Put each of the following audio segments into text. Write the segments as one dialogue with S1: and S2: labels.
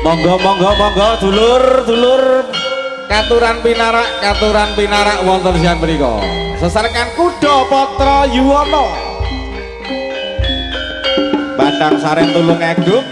S1: Monggo monggo monggo dulur dulur katuran pinarak wonten siang mriku. Sesarengan Kuda Patra Yuwana. Batang Saren Tulung Agung.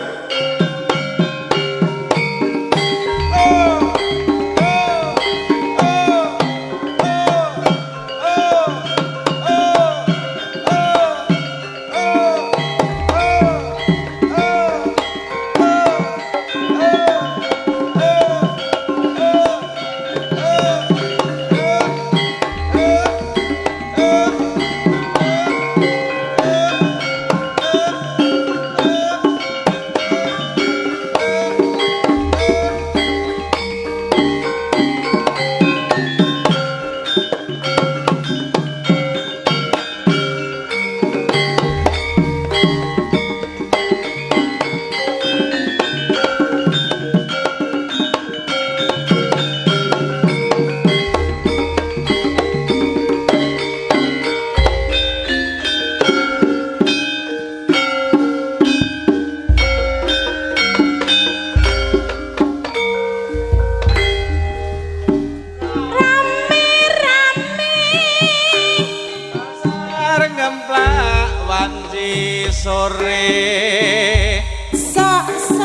S1: Sore
S2: sok-sokan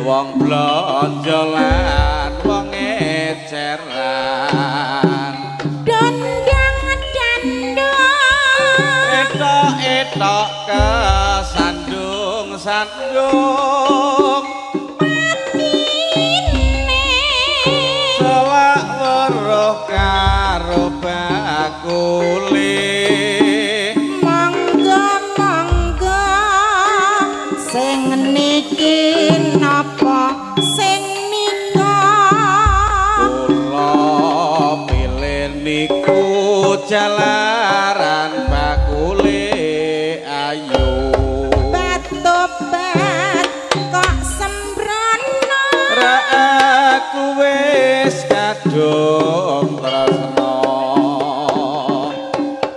S1: wong blonjolan wong eceran
S2: dondang dandang
S1: etok-etok kesandung-sandung
S2: patine
S1: selak weruh karo bakule.
S2: Napa sing nika
S1: kula pilih niku jalaran bakule ayu
S2: batobat kok sembrono
S1: ra aku wis kadung tresno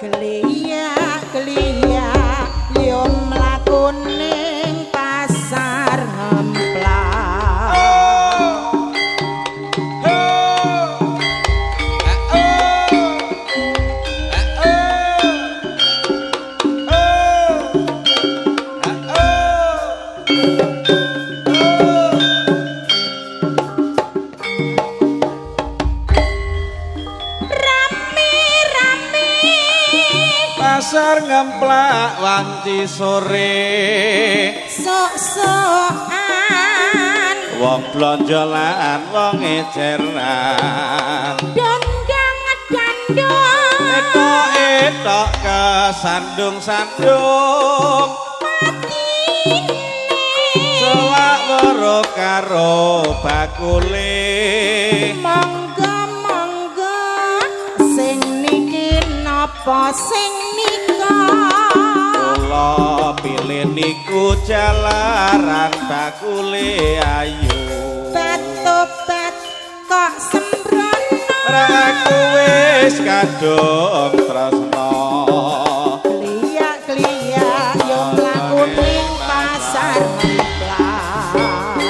S2: kliyak kliyak yo mlaku ning pasar Ngemplak.
S1: Pasar Ngemplak wanci sore
S2: sok-sokan
S1: wong blonjolan wong eceran
S2: dondang dandang
S1: etok-etok kesandung-sandung
S2: patine
S1: selak weruh karo bakule.
S2: Monggo monggo sing niki napa sing nika
S1: kula pilih niku jalaran bakule ayu
S2: batobat kok sembrono
S1: ra aku wis kadung tresno
S2: kliyak kliyak yo mlaku ning pasar Ngemplak.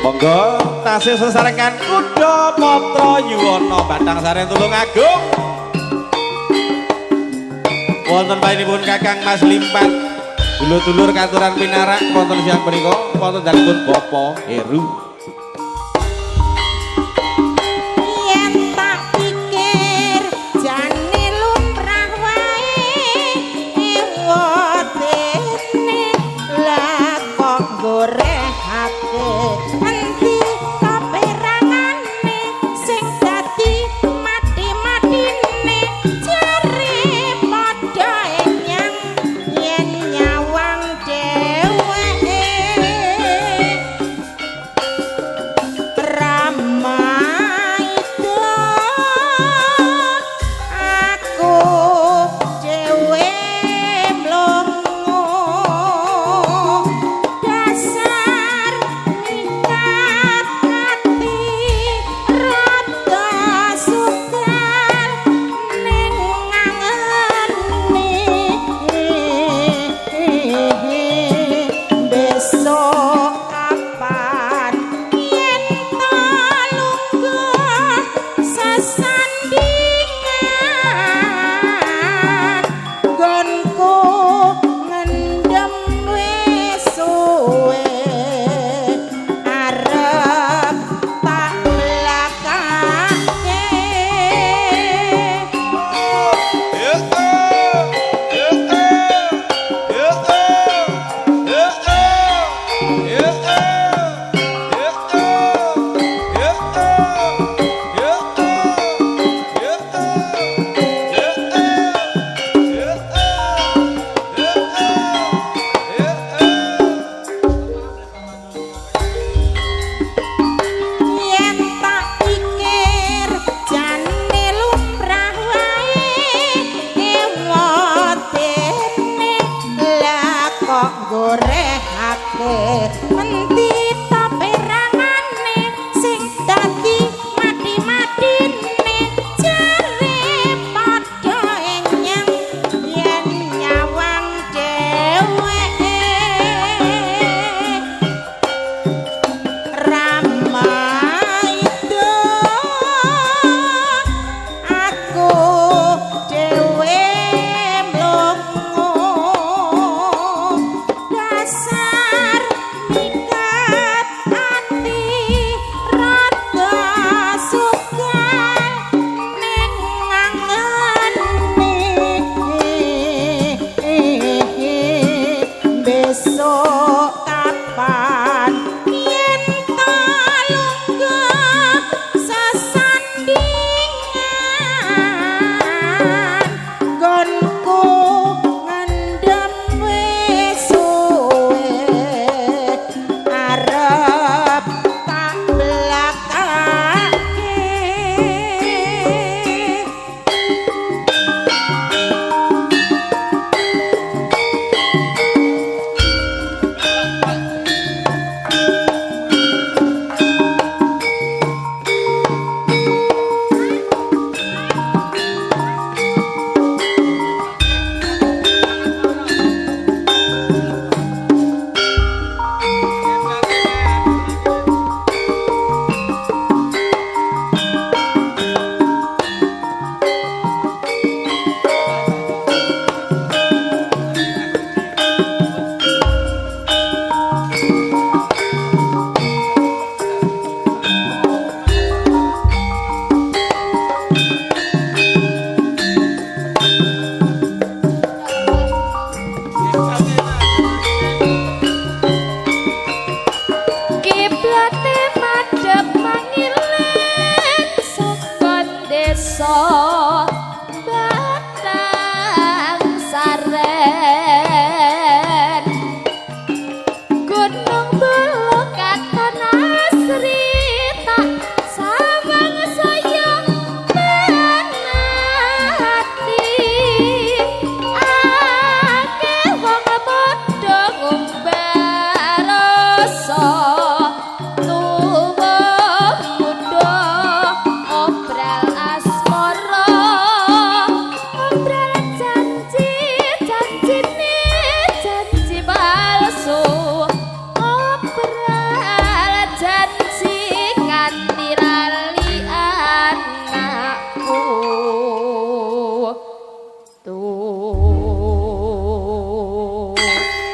S1: Monggo tasih sesarengan Kuda Patra Yuwana Batang Saren Tulung Agung. Wonten painipun Kakang Mas Limpat, dulur-dulur katuran pinarak wonten siang punika wonten dalemipun Bapak Heru.